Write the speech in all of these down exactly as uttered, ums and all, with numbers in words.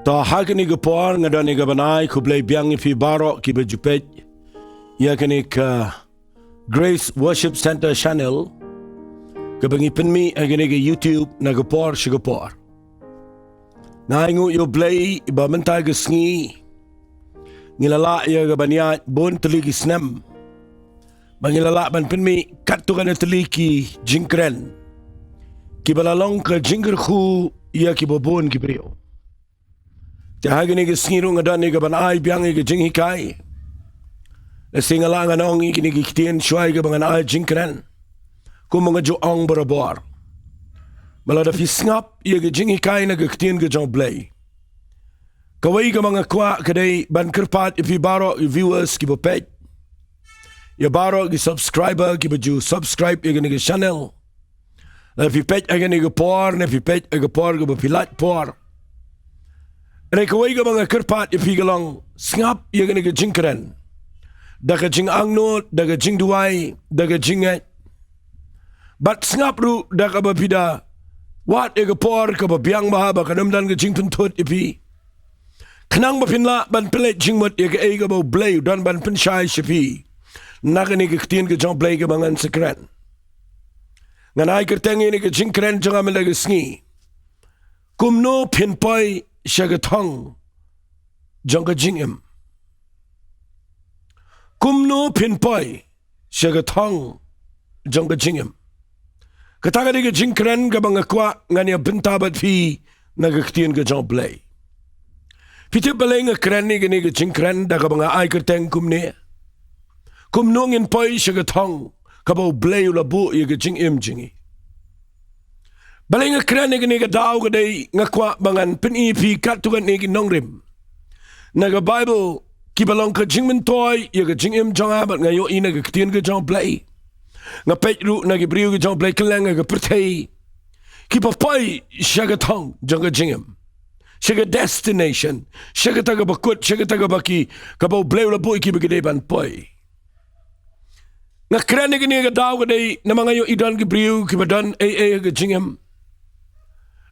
To ha kane ka por nga don ïa ka ban ai khublei biang ïa phi baroh kiba ju peit ïa kane ka Grace Worship Center Channel, kaba ngi pynmih ha kane ka YouTube na ka por sha ka por. Nga ai nguh ïa U Blei ba mynta ka sngi ngi la lah ïa ka ban ïaid bun tylli ki snem ba ngi la lah ban pynmih katto katne tylli ki jingkren kiba la long ka jingkyrkhu ïa kiba bun ki briew. Te ha kane ka sngi ruh nga don ïa ka ban ai biang ïa ka jinghikai. Lehse nga lah ngan ong ïa kine ki ktien shuwa ïa kaba ngan ai jingkren, kumba nga ju ong barabor. Ba lada phi sngap ïa ka jinghikai na ka ktien ka jong U Blei, kawei kaba nga kwah ka dei ban kyrpad ïa phi baroh ïa viewers kiba peit, ïa baroh ki subscriber kiba ju subscribe ïa kane ka channel. Lada phi peit ha kane ka por, ne phi peit ha ka por kaba phi lait por, hynrei kawei kaba nga kyrpad ïa phi ka long, sngap ïa kane ka jingkren da ka jingangnud, da ka jingduwai, da ka jingngeit. Bad sngap ruh da kaba phi da wad ïa ka por kaba biang bha ba kan ym don ka jingpynthut ïa phi, khnang ba phin lah ban pynleit jingmut ïa kaei kaba U Blei u don ban pynshai sha phi na kane ka ktien ka jong U Blei kaba ngan sa kren. Ngan ai kyrteng ïa kane ka jingkren jong nga mynta ka sngi: Kumno phin poi sha ka thong jong ka jingim? Kumno phin poi sha ka thong jong ka jingim? Kata ka dei ka jingkren kaba nga kwah ngan ïa bynta bad phi na ka ktien ka jong U Blei. Phi tip balei nga kren ïa kane ka jingkren da kaba nga ai kyrteng kumne? Kumno ngin poi sha ka thong kaba U Blei u la buh ïa ka jingim jong ngi? Balei nga kren ïa kane ka daw ka dei nga kwah ba ngan pyni ïa phi katto katne ki nongrim na ka Baibl kiba long ka jingmyntoi ïa ka jingim jong nga bad nga ïohi na ka ktien ka jong U Blei. Nga peit ruh na ki briew ki jong U Blei kylleng ha ka pyrthei kiba poi sha ka thong jong ka jingim, sha ka destination, sha kata kaba kut, sha kata kaba ki, kaba U Blei u la buh ïa ki ba ki dei ban poi. Nga kren ïa kane ka daw ka dei namar nga ïohi don ki briew kiba don ei ei ha ka jingim.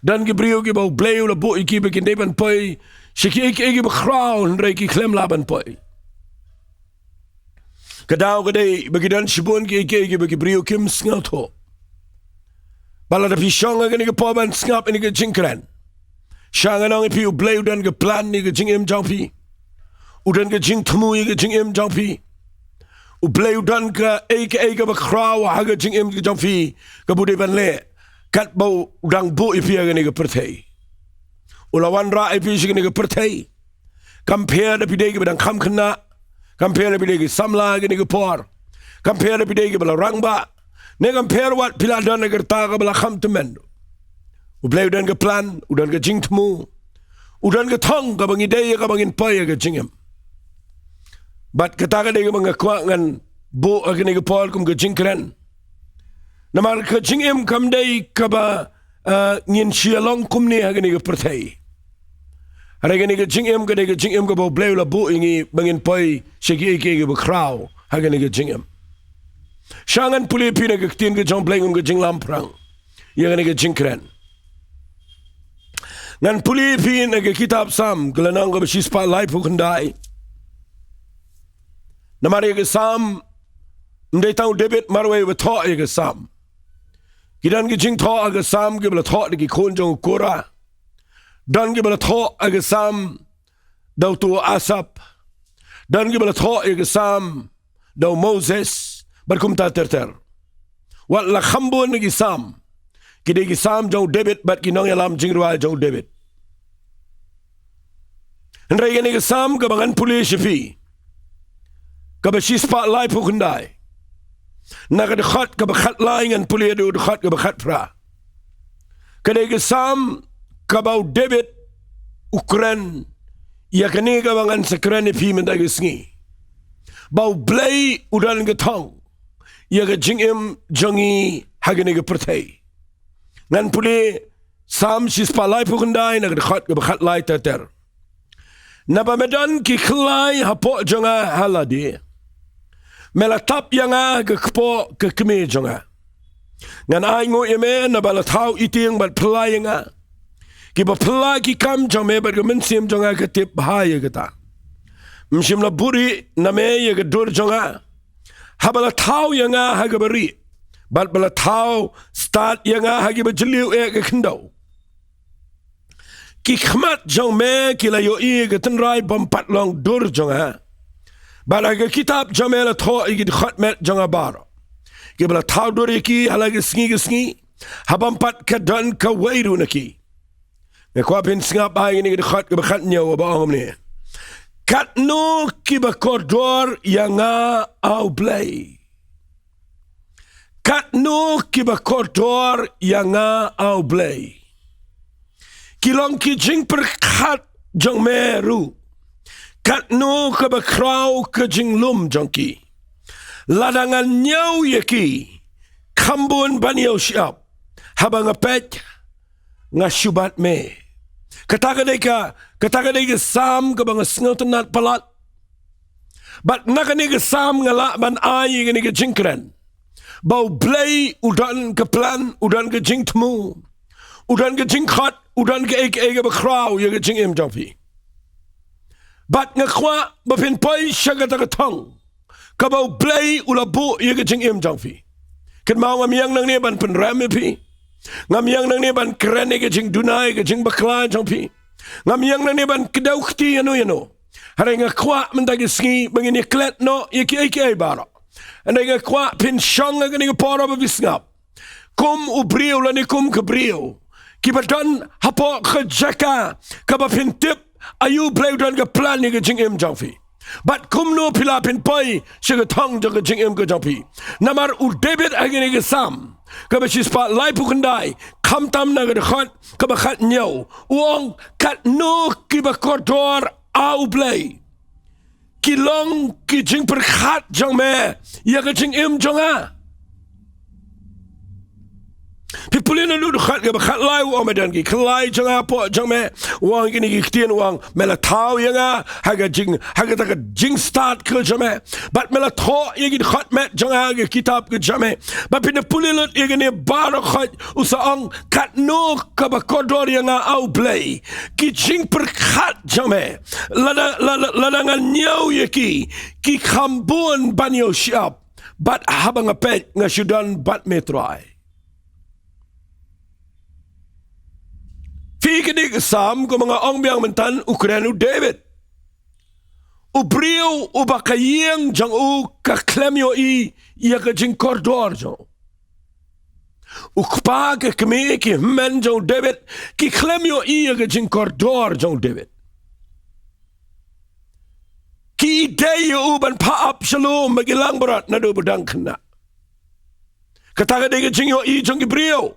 Don ki briew kiba U Blei u la buh ïa ki ba kin dei ban poi sha kiei kiei kiba khraw, hynrei ki khlem lah ban poi. Ka daw ka dei ba ki don shibun kiei kiei kiba ki briew kim sngewthuh. Bad lada phi shong ha kane ka por ban sngap ïa kane ka jingkren, sha ngan ong ïa phi, U Blei u don ka plan ïa ka jingim jong phi. U don ka jingthmu ïa ka jingim jong phi. U Blei u don kaei kaei kaba khraw ha ka jingim ka jong phi kaba u dei ban leh katba u dang buh ïa phi ha kane ka pyrthei. U la wanrah ïa phi sha kane ka pyrthei. Kam pher da phi dei kiba dang kham khynnah, kam pher da phi dei ki samla ha kane ka por, kam pher da phi dei kiba la rangbah, ne kam pher wat phi la don ha ka rta kaba la kham tymmen. U Blei u don ka plan, u don ka jingthmu, u don ka thong kaba ngi dei ïa kaba ngin poi ha ka jingim. Bad kata ka dei kaba nga kwah ngan buh ha kane ka por kum ka jingkren. Namar ka jingim kam dei kaba, ah, ngin shu ïa long kumne ha kane ka pyrthei. Hynrei kane ka jingim ka dei ka jingim kaba U Blei u la buh ïa ngi ba ngin poi sha kiei kiei kiba khraw ha kane ka jingim. Sha ngan pule ïa phi na ka ktien ka jong U Blei kum ka jinglamphrang ïa kane ka jingkren. Ngan pule ïa phi na ka kitab Salm, ka lynnong kaba shispah laiphew khyndai. Namar ïa ka Salm, ym dei tang u David marwei uba thoh ïa ka Salm. Ki don ki jingthoh ha ka Salm kiba la thoh da ki khun jong u Korah. Don kiba la thoh ha ka Salm da uto u Asaph. Don kiba la thoh ïa ka Salm da u Moses, bad kumta ter ter. Wat la kham bun na ki Salm, ki dei ki Salm jong u David bad ki nongïalam jingrwai jong u David. Hynrei kane ka Salm kaba ngan pule sha phi, kaba shispah laiphew khyndai, na ka dkhot kaba khatlai ngan pule haduh dkhot kaba khatphra. Ka dei ka Salm kaba u David u kren ïa kane kaba ngan sa kren ïa phi mynta ka sngi, ba U Blei u don ka thong ïa ka jingim jong ngi ha kane ka pyrthei. Ngan pule Salm shispah laiphew khyndai na ka dkhot kaba khatlai ter ter. Naba me don ki khlai hapoh jong nga ha lade, me la tap ïa nga ha ka kpoh ka kmie jong nga. Ngan ai nguh ïa me naba la thaw itieng bad phylla ïa nga. Kiba phylla ki kam jong me bad ka mynsiem jong nga ka tip bha ïa kata. Ym shym la buhrieh na me ïa ka dur jong nga, haba la thaw ïa nga ha kaba rieh, bad ba la thaw stad ïa nga ha kiba jylliew eh ka khyndew. Ki khmat jong me ki la ïohi ïa ka tynrai bym pat long dur jong nga, bad ha ka kitab jong me la thoh ïa ki dkhot met jong nga baroh, kiba la thaw dur ïa ki ha la ka sngi ka sngi, ha bym pat ka don kawei ruh na ki. Nga kwah phin sngap ha kine ki dkhot kaba khathynñiew, ba ong kumne: Katno kiba kordor ïa nga, A U Blei! Katno kiba kordor ïa nga, A U Blei! Ki long ki jingpyrkhat jong me ruh, katno kaba khraw ka jinglum jong ki! Lada ngan ñiew ïa ki, kham bun ban ïoh shyiap; haba nga peit, nga shu bat me. Kata ka dei ka, kata ka dei ka Salm kaba nga sngewtynnad palat. Bad na kane ka Salm nga lah ban ai ïa kane ka jingkren, ba U Blei u don ka plan, u don ka jingthmu, u don ka jingkhot, u don kaei kaei kaba khraw ïa ka jingim jong phi. Bad nga kwah ba phin poi sha kata ka thong kaba U Blei u la buh ïa ka jingim jong phi. Kynmaw, ngam ïeng nangne ban pynrem ïa phi. Ngam ïeng nangne ban kren ïa ka jingduna, ïa ka jingbakla jong phi. Ngam ïeng nangne ban kdew kti ïano ïano. Hynrei nga kwah mynta ka sngi ba ngin ïa klet noh ïa kiei kiei baroh. Hynrei nga kwah phin shong ha kane ka por ba phi sngap kum u briew lane kum ka briew kiba don hapoh ka jaka kaba phin tip aïu U Blei u don ka plan ïa ka jingim jong phi. Bad kumno phi lah phin poi sha ka thong jong ka jingim ka jong phi. Namar u David ha kane ka Salm kaba shispah laiphew khyndai, khamtam na ka dkhot kaba khathynñiew, u ong: Katno kiba kordor, A U Blei! Ki long ki jingpyrkhat jong me ïa ka jingim jong nga. Phi pule na u dkhot kaba khatlai, u ong: Me don ki khyllai jong nga hapoh jong me. U ong kine ki ktien, u ong: Me la thaw ïa nga ha ka jing, ha kata ka jingstad ka jong me, bad me la thoh ïa ki dkhot met jong nga ha ka kitab ka jong me. Bad phin pule lut ïa kine baroh khoit, u sa ong: Katno kaba kordor ïa nga, A U Blei! Ki jingpyrkhat jong me, lada, lada, lada ngan ñiew ïa ki, ki kham bun ban ïoh shyiap; bad haba nga peit, nga shu don bad me, Trai. Phi, kane ka Salm, kumba nga ong biang mynta, u kren u David, u briew uba ka ïing jong u ka khlem ïohi ïa ka jingkordor jong u. U kpa, ka kmie, ki hynmen jong u David ki khlem ïohi ïa ka jingkordor jong u David. Ki ïeit ïa u ban phah ap sha lum bad ki langbrot naduh ba u dang khynnah. Kata ka dei ka jingïohi jong ki briew.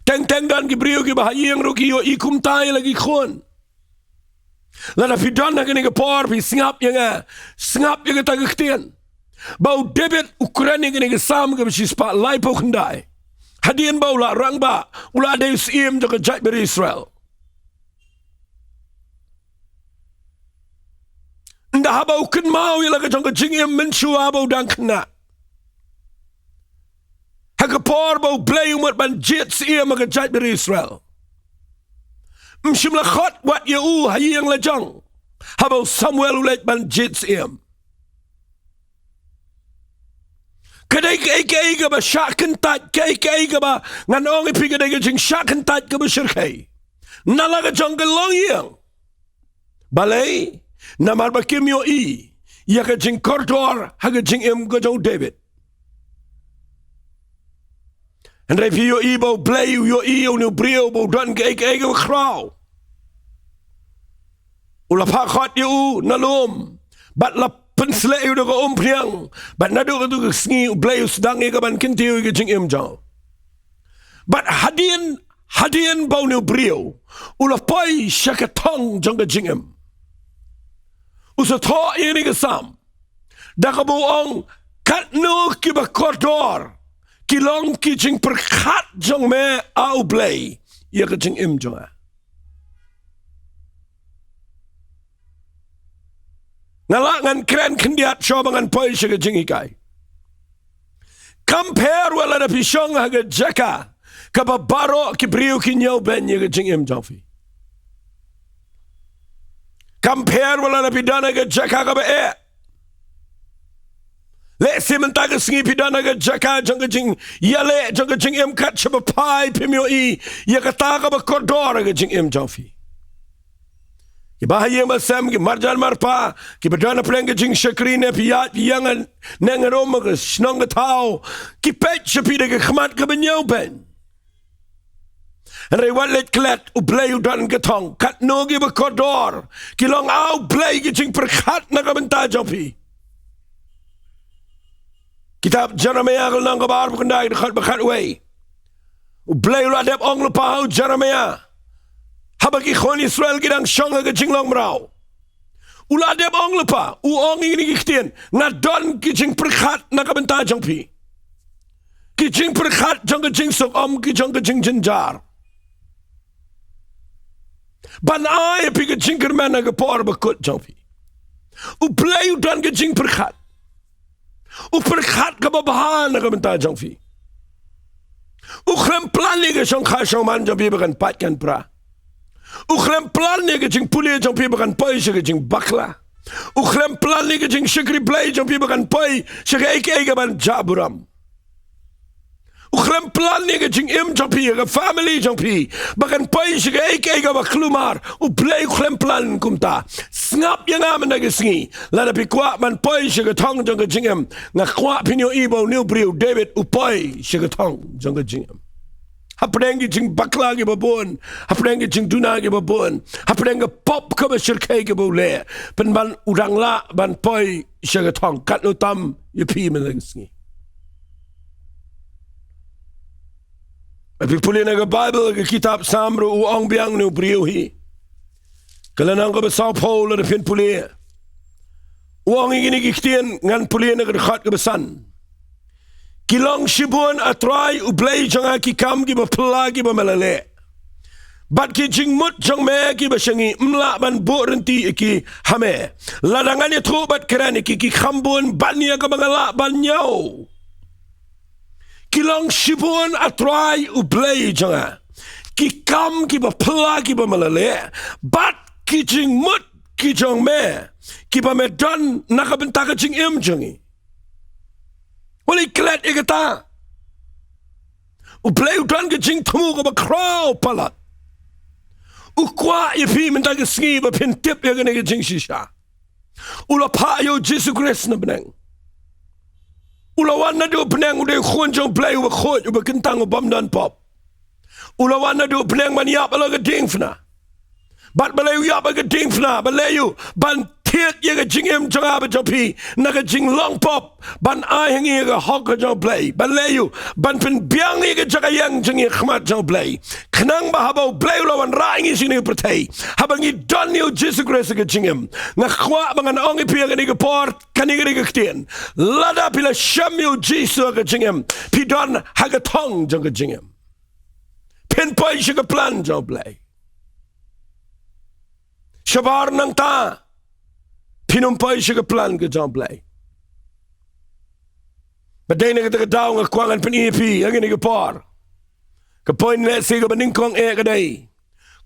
Teng teng don ki briew kiba ha ïing ruh ki ïohi kumta ïa la ki khun. Lada phi don ha kane ka por, phi sngap ïa nga, sngap ïa kata ka ktien, ba u David u kren ïa kane ka Salm kaba shispah laiphew khyndai hadien ba u la rangbah, u la dei u syiem jong ka jaitbynriew Israel. Ynda haba u kynmaw ïa la ka jong ka jingim mynshuwa ba u dang khynnah, ha ka por ba U Blei u mut ban jied syiem ha ka jaitbynriew Israel, ym shym la khot wat ïa u ha ïing la jong haba u Samuel u leit ban jied syiem. Ka dei kaei kaei kaba shah kyntait, kaei kaei kaba ngan ong ïa phi ka dei ka jingshah kyntait kaba shyrkhei na la ka jong ka longïing. Balei? Namar ba kim ïohi ïa ka jingkordor ha ka jingim ka jong u David. Hynrei phi ïohi ba U Blei u ïohi ïa une u briew ba u don kaei kaei kaba khraw. U la phah khot ïa u na lum bad la pynsleh ïa u da ka umphniang, bad naduh katu ka sngi U Blei u sdang ïa ka ban kyntiew ïa ka jingim jong u. Bad hadien, hadien ba une u briew u la poi sha ka thong jong ka jingim, u sa thoh ïa kane ka Salm da kaba u ong: Katno kiba kordor ki long ki jingpyrkhat jong me, A U Blei, ïa ka jingim jong nga. Nga lah ngan kren khyndiat shuwa ba ngan poi sha ka jinghikai. Compare, wat lada phi shong ha ka jaka Kaba baroh ki briew ki ñiewbeiñ ïa ka jingim jong phi. Kam pher wat lada phi don ha ka jaka kaba eh. Lehse mynta ka sngi phi don ha ka jaka jong ka jingïaleh jong ka jingim kat shaba phai, phim ïohi ïa kata kaba kordor ha ka jingim jong phi. Kiba ha ïing ba sem, ki marjan marpa, kiba don hapdeng ka jingshakri ne phi ïaid phi ïeng ne nga rum ha ka shnong ka thaw, ki peit sha phi da ka khmat kaba ñiewbeiñ. Hynrei wat leit klet, U Blei u don ka thong. Katno kiba kordor, ki long, ah, U Blei, ki jingpyrkhat na ka bynta jong phi. Kitab Jeremiah ka lynnong kaba arphew khyndai, dkhot ba khatwei. U Blei u la dep ong lypa ha u Jeremiah, haba ki khun Israel ki dang shong ha ka jinglong mraw, u la dep ong lypa, u ong ïa kine ki ktien: Nga don ki jingpyrkhat na ka bynta jong phi, ki jingpyrkhat jong ka jingsuk, ym ki jong ka jingjynjar, ban ai ïa phi ka jingkyrmen ha ka por bakut jong phi. U Blei u don ka jingpyrkhat. U pyrkhat kaba bha na ka bynta jong phi. U khlem plan ïa ka shongkha shongman jong phi ba kan pait kan pra. U khlem plan ïa ka jingpule jong phi ba kan poi sha ka jingbakla. U khlem plan ïa ka jingshakri Blei jong phi ba kan poi sha kaei kaei kaban jah burom. U khlem plan ïa ka jingim jong phi, ïa ka family jong phi, ba kan poi sha kaei kaei kaba kulmar. U Blei u khlem plan kumta. Sngap ïa nga mynta ka sngi, lada phi kwah ban poi sha ka thong jong ka jingim, nga kwah phin ïohi ba une u briew David u poi sha ka thong jong ka jingim. Hapdeng ki jingbakla kiba bun, hapdeng ki jingduna kiba bun, hapdeng ka pop kaba shyrkhei kaba u leh, pynban u dang lah ban poi sha ka thong. Katno tam ïa phi mynta ka sngi. Phi pule na ka Baibl, ka kitab Salm ruh, u ong biang une u briew hi. Ka lynnong kaba sawphew, lada phin pule, u ong ïa kine ki ktien, ngan pule na ka dkhot kaba san. Ki long shibun, A Trai U Blei jong nga, ki kam kiba phylla kiba me la leh, bad ki jingmut jong me kiba sha ngi, ym lah ban buh rynti ïa ki ha me. Lada ngan ïathuh bad kren ïa ki, ki kham bun ban ïa kaba nga lah ban ñiew. Ki long shibun, A Trai U Blei jong nga, ki kam kiba phylla kiba me la leh, bad ki jingmut ki jong me kiba me don na ka bynta ka jingim jong ngi. Wat leit klet ïa kata. U Blei u don ka jingthmu kaba khraw palat. U kwah ïa phi mynta ka sngi ba phin tip ïa kane ka jingshisha. U la phah ïa u Jisu Khrist na bneng. U la wan naduh bneng, u dei u Khun jong U Blei uba khuid, uba kyntang, u bym don pop. U la wan naduh bneng ban ïap ha la ka diengphna. Bad balei u ïap ha ka diengphna? Balei u? Ban thied ïa ka jingim jong nga bad jong phi na ka jinglong pop, ban ai ha ngi ïa ka hok ka jong U Blei. Balei u? Ban pynbiang ïa ka jaka ïeng jong ngi ha khmat jong U Blei. Khnang ba haba U Blei u la wanrah ïa ngi sha kane ka pyrthei, haba ngi don ïa u Jisu Khrist ha ka jingim, nga kwah ba ngan ong ïa phi ha kane ka por, kane ka dei ka ktien. Lada phi la shem ïa u Jisu ha ka jingim, phi don ha ka thong jong ka jingim. Phin poi sha ka plan jong U Blei. Shabar nangta, phin ym poi sha ka plan ka jong U Blei. Bad dei na kata ka daw nga kwah ngan pyni ïa phi ha kane ka por. Ka point lehse kaba nyngkong eh ka dei: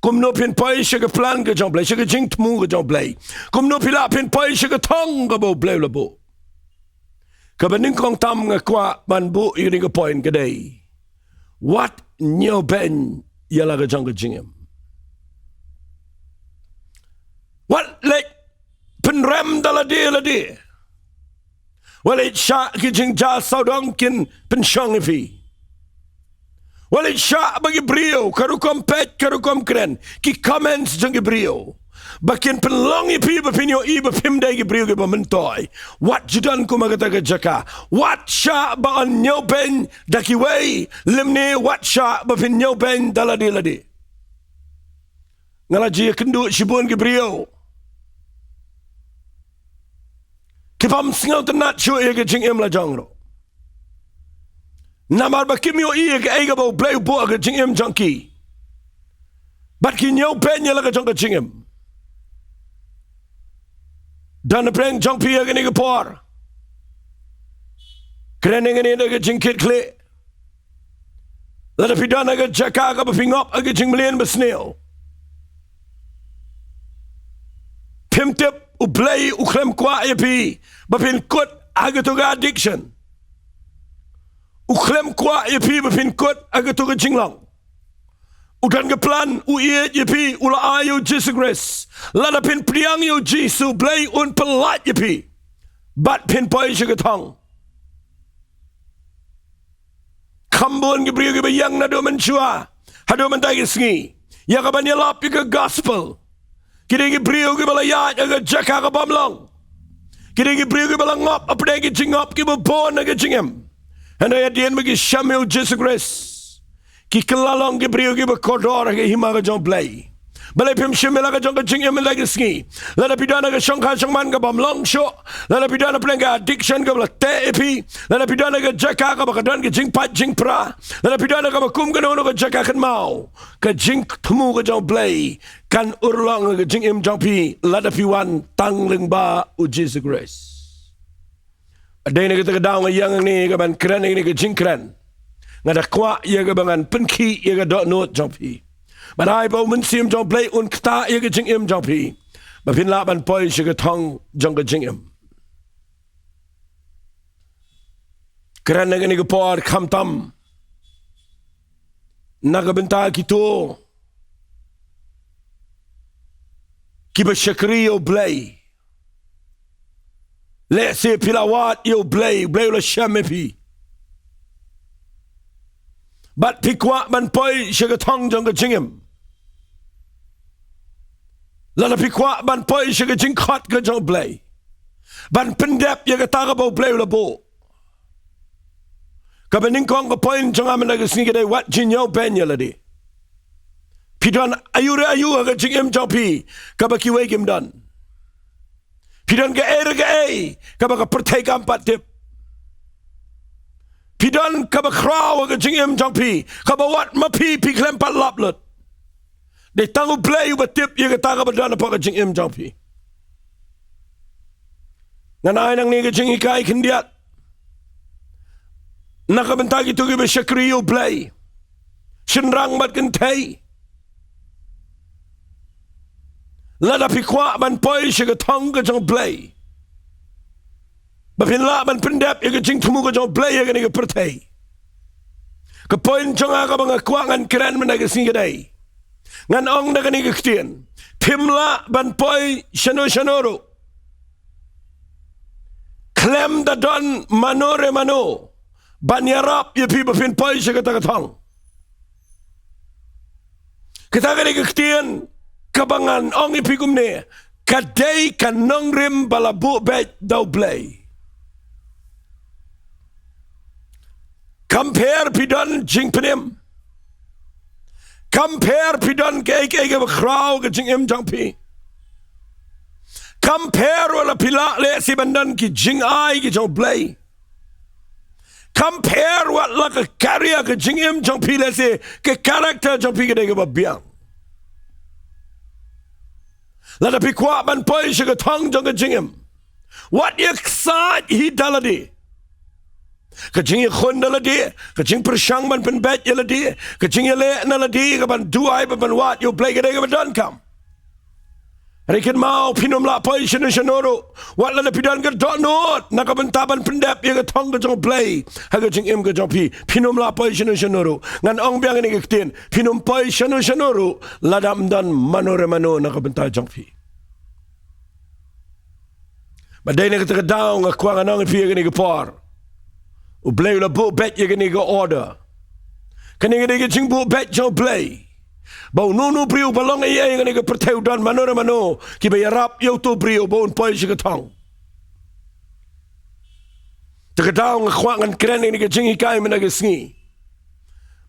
Kumno phin poi sha ka plan ka jong U Blei, sha ka jingthmu ka jong U Blei? Kumno phi lah phin poi sha ka thong kaba U Blei u la buh? Kaba nyngkong tam nga kwah ban buh ïa kane ka point ka dei: Wat ñiewbeiñ ïa la ka jong ka jingim. Wat leit pynrem da lade lade. Wat leit shah ki jingjia sawdong kin pynshong ïa phi. Wat leit shah ba ki briew, ka rukom peit, ka rukom kren, ki comments jong ki briew, ba kin pynlong ïa phi ba phin ïohi ba phim dei ki briew kiba myntoi. Wat ju don kum ha kata ka jaka. Wat shah ban ñiewbeiñ da kiwei, lymne wat shah ba phin ñiewbeiñ da lade lade. Nga la ju ïakynduh shibun ki briew ki bym sngewtynnat shuh ïa ka jingim la jong ruh. Namar ba kim ïohi ïa kaei kaba U Blei u buh ha ka jingim jong ki. Bad ki ñiewbeiñ ïa la ka jong ka jingim. Don hapdeng jong phi ha kane ka por, kren ïa kane da ka jingkitkhlieh. Lada phi don ha ka jaka kaba phi ngop ha ka jingmlien basniew, phim tip U Blei u khlem kwah ïa phi ba phin kut ha kato ka addiction. U khlem kwah ïa phi ba phin kut ha kato ka jinglong. U don ka plan, u ïeit ïa phi, u la ai ïa U Jisu Khrist. Lada phin pdiang ïa U Jisu, U Blei un pyllait ïa phi bad phin poi sha ka thong. Kham bun ki briew kiba ïeng naduh mynshuwa haduh mynta ki sngi ïa kaban ïalap ïa ka gospel. Ki dei ki briew kiba la ïaid ha ka jaka ka bym long. Ki dei ki briew kiba la ngop hapdeng ki jingngop kiba bun ha ka jingim. Hynrei hadien ba ki shem ïa U Jisu Khrist, ki kylla long ki briew kiba kordor ha ka hima ka jong U Blei. Balei phim shim ïa la ka jong ka jingim mynta ki sngi? Lada phi don ha ka shongkha shongman ka bym long shuh, lada phi don hapdeng ka addiction kaba la teh ïa phi, lada phi don ha ka jaka kaba ka don ka jingpait jingpra, lada phi don ha kaba kum kano kano ka jaka kynmaw, ka jingthmu ka jong U Blei kan urlong ha ka jingim jong phi lada phi wan tang lyngba U Jisu Khrist. Dei na kata ka daw nga ïeng hangne kaban kren ïa kane ka jingkren. Nga da kwah ïa kaba ngan pynkhih ïa ka dohnud jong phi. Bad ai ba U Mynsiem jong U Blei un ktah ïa ka jingim jong phi ba phin lah ban poi sha ka thong jong ka jingim. Kren ha kane ka por khamtam na ka bynta kito kiba shakri ïa U Blei. Lehse phi la wad ïa U Blei, U Blei u la shem ïa phi, bad phi kwah ban poi sha ka thong jong ka jingim. Lada phi kwah ban poi sha ka jingkhot ka jong U Blei, ban pyndep ïa kata kaba U Blei u la buh, kaba nyngkong ka point jong nga mynta ka sngi ka dei wat jingïoh beiñ ïa lade. Phi don aïu re aïu ha ka jingim jong phi kaba kiwei kim don. Phi don kaei re kaei kaba ka pyrthei kam pat tip. Phi don kaba khraw ha ka jingim jong phi kaba wat ma phi phi khlem pat lap lut. Dei tang U Blei uba tip ïa kata kaba don hapoh ka jingim jong phi. Ngan ai nangne ka jinghikai khyndiat na ka bynta kito kiba shakri ïa U Blei, shynrang bad kynthei. Lada phi kwah ban poi sha ka thong ka jong U Blei ba phin lah ban pyndep ïa ka jingthmu ka jong U Blei ha kane ka pyrthei, ka point jong nga kaba nga kwah ngan kren mynta ka sngi ka dei, ngan ong da kane ka ktien: phim lah ban poi shano shano ruh khlem da don mano re mano ban ïarap ïa phi ba phin poi sha kata ka thong. Kata ka dei ka ktien kaba ngan ong ïa phi kumne, ka dei ka nongrim ba la buh beit da U Blei. Kam pher phi don jingpynim, kam pher phi don kaei kaei kaba khraw ka jingim jong phi, kam pher wat la phi lah lehse ban don ki jingai ki jong U Blei, kam pher wat la ka career ka jingim jong phi lehse ka character jong phi ka dei kaba biang. Lada phi kwah ban poi sha ka thong jong ka jingim, wat ïa ksaid hi da lade. Ka jingïakhun da lade, ka jingpyrshang ban pynbeit ïa lade, ka jingïaleh na lade kaban duwai bad ban wad ïa U Blei ka dei kaba donkam. Hynrei kynmaw, phin ym lah poi shano shano ruh wat lada phi don ka dohnud na ka bynta ban pyndep ïa ka thong ka jong U Blei ha ka jingim ka jong phi. Phin ym lah poi shano shano ruh. Ngan ong biang ïa kane ka ktien: phin ym poi shano shano ruh lada ym don mano re mano na ka bynta jong phi. Bad dei na kata ka daw nga kwah ngan ong ïa phi ha kane ka por, U Blei u la buh beit ïa kane ka order. Kane ka dei ka jingbuh beit jong U Blei ba uno uno u briew ba long ei ei ha kane ka pyrthei, u don mano re mano kiba ïarap ïa uto u briew ba un poi sha ka thong. Te ka daw nga kwah ngan kren ïa kane ka jinghikai mynta ka sngi,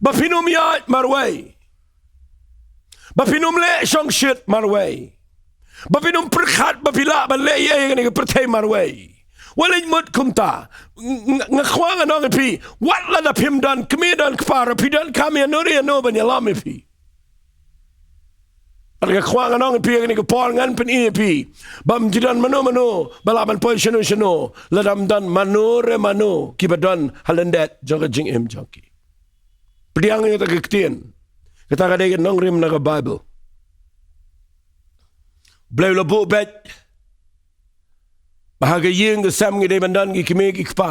ba phin ym ïaid marwei, ba phin ym leh shongshit marwei, ba phin ym pyrkhat ba phi lah ban leh ei ei ha kane ka pyrthei marwei. Wat leit mut kumta. Ng-, ng-, nga kwah ngan ong ïa phi, wat lada phim don kmie don kpa, phi donkam ïano re ïano ban ïalam ïa phi. Bad nga kwah ngan ong ïa phi ha kane ka por, ngan pyni ïa phi ba ym ju don mano mano ba lah ban poi shano shano lada ym don mano re mano kiba don ha lyndet jong ka jingim jong ki. Pdiang ïa kata ka ktien. Kata ka dei ka nongrim na ka Bible. Blei u la buh beit ba ha ka ïing ka sem ngi dei ban don ki kmie ki kpa.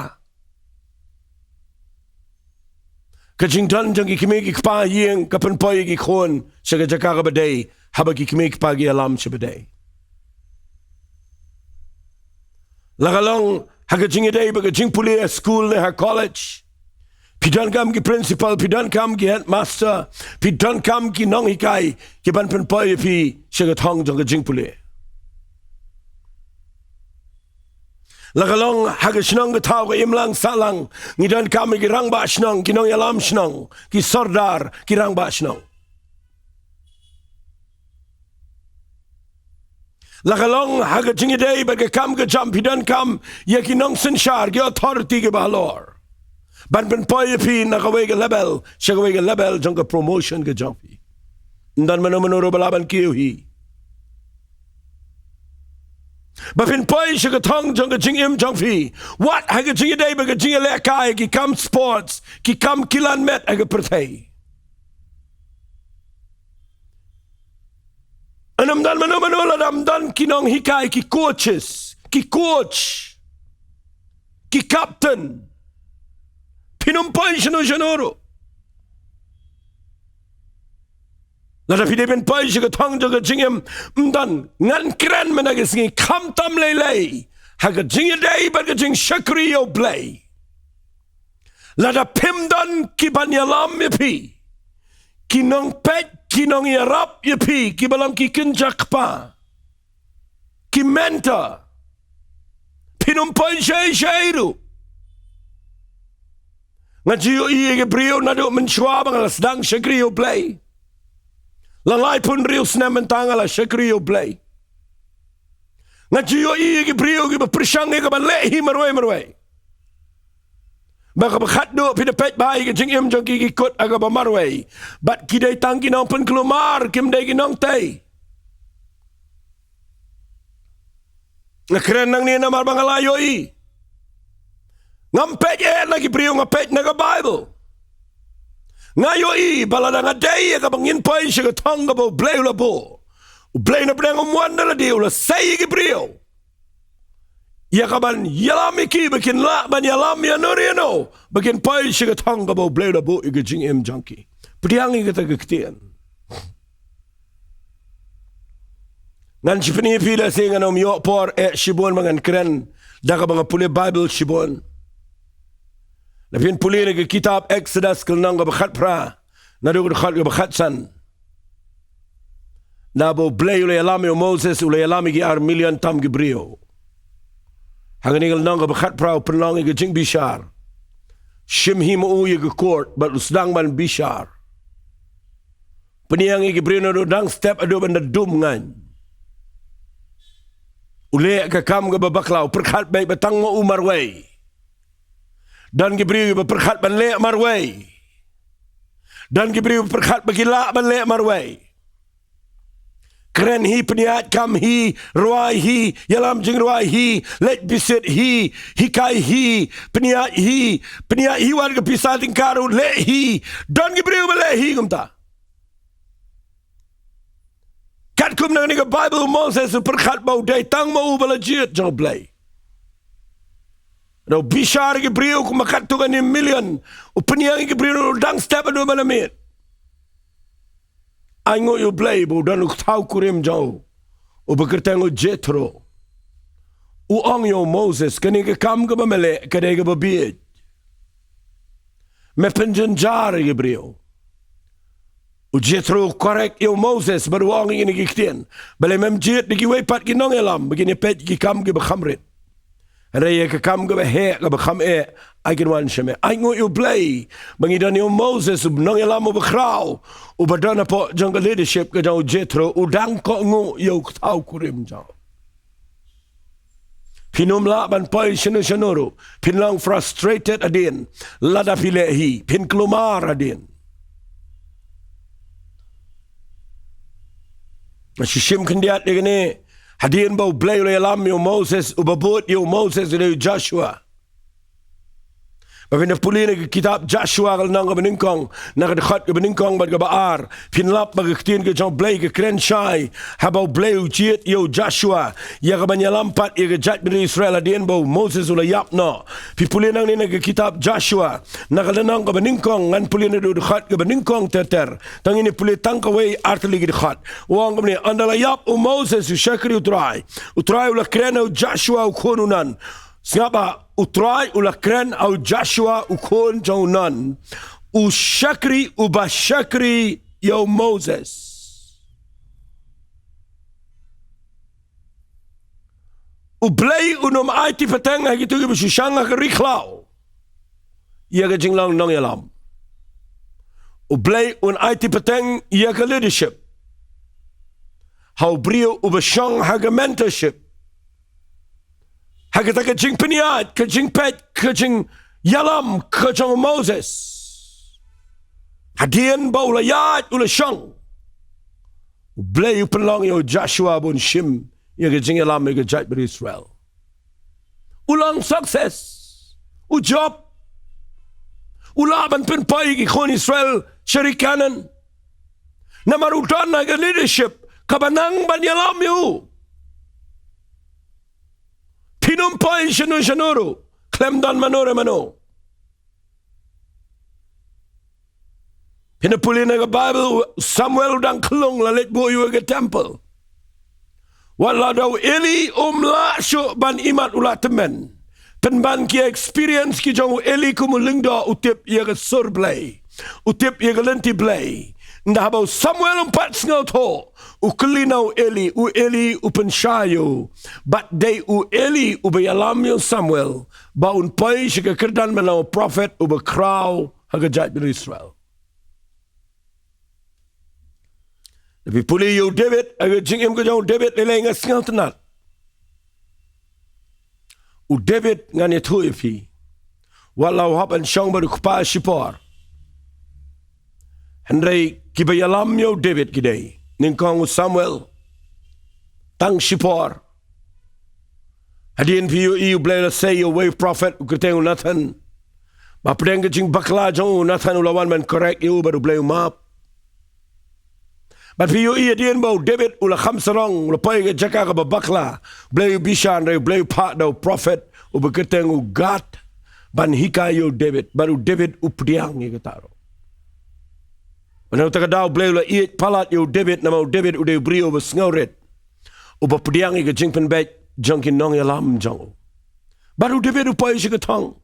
Ka jingdon jong ki kmie ki kpa ha ïing ka pynpoi ïa ki khun sha ka jaka kaba dei, haba ki kmie ki kpa ki ïalam sha ba dei. La ka long ha ka jingïadei bad ka jingpule ha skul ne ha college. Phi donkam ki principal, phi donkam ki headmaster, phi donkam ki nonghikai ki ban pynpoi ïa phi sha ka thong jong ka jingpule. La ka long ha ka shnong ka thaw, ka imlang sahlang, ngi donkam ïa ki rangbah shnong, ki nongïalam shnong, ki sordar, ki rangbah shnong. La ka long ha ka jingïadei bad ka kam ka jam, phi donkam ïa ki nongsynshar, ki authority kiba halor, ban pynpoi ïa phi na kawei ka level sha kawei ka level jong ka promotion ka jong phi. Ym don mano mano ruh ba lah ban kiew hi ba phin poi sha ka thong jong ka jingim jong phi. Wat ha ka jingïadei bad ka jingïalehkai, ki kam sports, ki kam kilan met ha ka pyrthei. Ym don mano mano, lada ym don ki nonghikai, ki coaches, ki coach, ki captain, phin ym poi shano shano ruh. Lada phi dei ban poi sha ka thong jong ka jingim, ym don, ngan kren mynta ka sngi, khamtam lei lei ha ka jingïadei bad ka jingshakri ïa U Blei. Lada phim don ki ban ïalam ïa phi, ki nongpeit, ki nongïarap ïa phi, kiba long ki kynja kpa, ki mentor, phin ym poi shei shei ruh. Nga ju ïohi ïa ki briew naduh mynshuwa ba nga la sdang shakri ïa U Blei. La laiphew hynriew snem mynta nga la shakri ïa U Blei. Nga ju ïohi ïa ki briew kiba pyrshang ïa kaba leh hi marwei marwei. Ba kaba khatduh phi da peit bha ïa ka jingim jong ki, ki kut ha kaba marwei. Bad ki dei tang ki nongpynkulmar, kim dei ki nongtei. Nga kren nangne namar ba nga la ïohi. Ngam peit eh na ki briew, nga peit na ka Bible. Nga ïohi ba lada nga dei ïa kaba ngin poi sha ka thong kaba U Blei u la buh, U Blei na pdeng um wan da lade, u la sei ïa ki briew ïa kaban ïalam ïa ki ba kin lah ban ïalam ïano re ïano ba kin poi sha ka thong kaba U Blei u la buh ïa ka jingim jong ki. Pdiang ïa kata ka ktien. Ngan shu pyni ïa phi, lehse ngan ym ïoh por eh shibun ba ngan kren da kaba nga pule Bible shibun. Lada phin pule na ka kitab Exodus ka lynnong kaba khatphra, naduh ka dkhot kaba khatsan. Naba U Blei u la ïalam ïa u Moses, u la ïalam ïa ki ar million tam ki briew. Ha kane ka lynnong kaba khatphra u pynlong ïa ka jingbishar. Shim hi ma u ïa ka court bad u sdang ban bishar. Pynïang ïa ki briew naduh dang step haduh ban da dum ngaiñ. U leh ka kam kaba bakla, u pyrkhat beit ba tang ma u marwei. Don ki briew ba pyrkhat ban leh marwei. Don ki briew ba pyrkhat ba ki lah ban leh marwei. Kren hi, pynïaid kam hi, rwai hi, ïalam jingrwai hi, leit bisit hi, hikai hi, pynïaid hi, pynïaid hi, wat ka pisa tyngka ruh leh hi. Don ki briew ba leh hi kumta. Katkum na kane ka Bible, u Moses u pyrkhat ba u dei tang ma u ba la jied jong U Blei. Da u bishar ïa ki briew kumba katto katne million, u pynïang ïa ki briew naduh dang step haduh ban da miet. Ainguh ïa U Blei ba u don u thaw kurim jong u, uba kyrteng u Jethro. U ong ïa u Moses, kane ka kam kaba me leh ka dei kaba bieit. Me pynjynjar ïa ki briew. U Jethro u correct ïa u Moses bad u ong ïa kine ki ktien. Balei mem jied da kiwei pat ki nongïalam ba kin ïa peit ki kam kiba kham rit? Hynrei ïa ka kam kaba heh kaba kham eh, ai kin wan sha me. Ainguh ïa U Blei ba ngi don ïa u Moses, u nongïalam uba khraw, uba don hapoh jong ka leadership ka jong u Jethro, u dang kohnguh ïa u thaw kurim jong u. Phin ym lah ban poi shano shano ruh. Phin long frustrated hadien lada phi leh hi. Phin kulmar hadien. Nga shu shim khyndiat ïa kane, hadien ba U Blei u la ïalam ïa u Moses, uba bud ïa u Moses u dei u Joshua. Ba phin da pule na ka kitab Joshua ka lynnong kaba nyngkong, na ka dkhot kaba nyngkong bad kaba ar, phin lap ba ka ktien ka jong U Blei ka kren shai, haba U Blei u jied ïa u Joshua ïa kaban ïalam pat ïa ka jaitbynriew Israel hadien ba u Moses u la ïap noh. Phi pule nangne na ka kitab Joshua, na ka lynnong kaba nyngkong, ngan pule na ka dkhot kaba nyngkong ter ter. Tang ngin ïa pule tang kawei ar tylli ki dkhot. U ong kumne: Ynda la ïap u Moses u shakri U Trai, U Trai u la kren ha u Joshua u khun u Nun. Sngap ba, U Trai u la kren ha u Joshua u khun jong u Nun, u shakri uba shakri ïa u Moses. U Blei un ym aiti pateng ha kito kiba shu shang ha ka ri khlaw ïa ka jinglong nongïalam. U Blei un aiti pateng ïa ka leadership ha u briew uba shong ha ka mentorship, ha kata ka jingpynïaid, ka jingpeit, ka jingïalam ka jong u Moses. Hadien ba u la ïaid, u la shong, U Blei u pynlong ïa u Joshua ba un shim ïa ka jingïalam ïa ka jaitbynriew Israel. U long success. U jop. U lah ban pynpoi ïa ki khun Israel sha ri Kanaan. Namar u don ha ka leadership kaba nang ban ïalam ïa u. Phin ym poi shano shano ruh khlem don mano re mano. Phin da pule na ka Baibl, Samuel u dang khlung, la leit buh ïa u ha ka temple. Wat la da u Eli um lah shuh ban imat, u la tymmen. Pynban ki experience ki jong u Eli kum u lyngdoh, u tip ïa ka sur Blei, u tip ïa ka lynti Blei. Ynda haba u Samuel um pat sngewthuh, u kylli na u Eli, u Eli u pynshai ïa u. Bad dei u Eli uba ïalam ïa u Samuel ba un poi sha ka kyrdan ban long u prophet uba khraw ha ka jaitbynriew Israel. Lada phi pule ïa u David, ha ka jingim ka jong u David, lei lei nga sngewtynnat. U David, ngan ïathuh ïa phi, wat la u hap ban shong bad u kpa shipor, hynrei kiba ïalam ïa u David ki dei, nyngkong u Samuel, tang shipor. Hadien phi ïohi U Blei u la sei ïa uwei u prophet u kyrteng u Nathan. Ba pdeng ka jingbakla jong u, Nathan u la wan ban correct ïa u bad U Blei u map. Bad phi ïohi hadien ba u David u la kham sarong, u la poi ha ka jaka kaba bakla, U Blei u bishar, hynrei U Blei u phah da u prophet uba kyrteng u Gad ban hikai ïa u David, bad u David u pdiang ïa kata ruh. Bad na kata ka daw U Blei u la ïeit palat ïa u David, namar u David u dei u briew uba sngewrit, uba pdiang ïa ka jingpynbeit jong ki nongïalam jong u. Bad u David u poi sha ka thong.